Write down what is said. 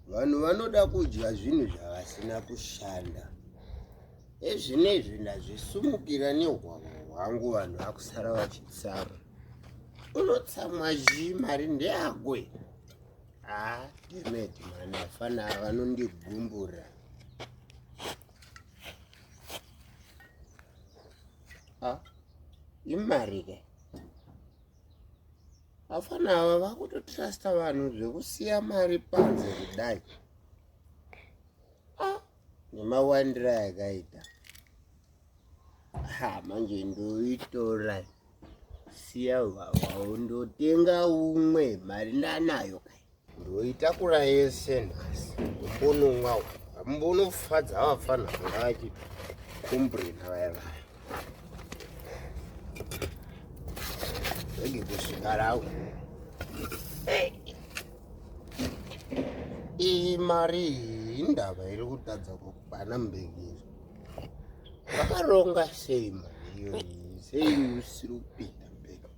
Vanhu vanoda kudya zvinhu zvavasina kushanda. Ezvinezvi ndazvisumukira nehwahwa hwangu vanhu vakusara vachitsamwa. Unotsamwa zhii mari ndeyako. Ah, demet mani afana vanondigumbura. Ah, imari ke. Vafana ava vakutotrusta vanhu zvekusiya mari panze kudai. Ah, nemawandiro ayakaita. Ha, manje ndoitora. Siya wawo ndotenga umwe mari ndanayo kai. Ndoitakura yese nhasi. Ndombonomwa mbonofadza vafana vanga vachikomburena vaya vaya. Rege kusvika rawo. Iyi mari iyi indava iri kutadza kukwana mbekiri. Vakaronga sei mari iyoyi? Sei usiri kupinda mbeki?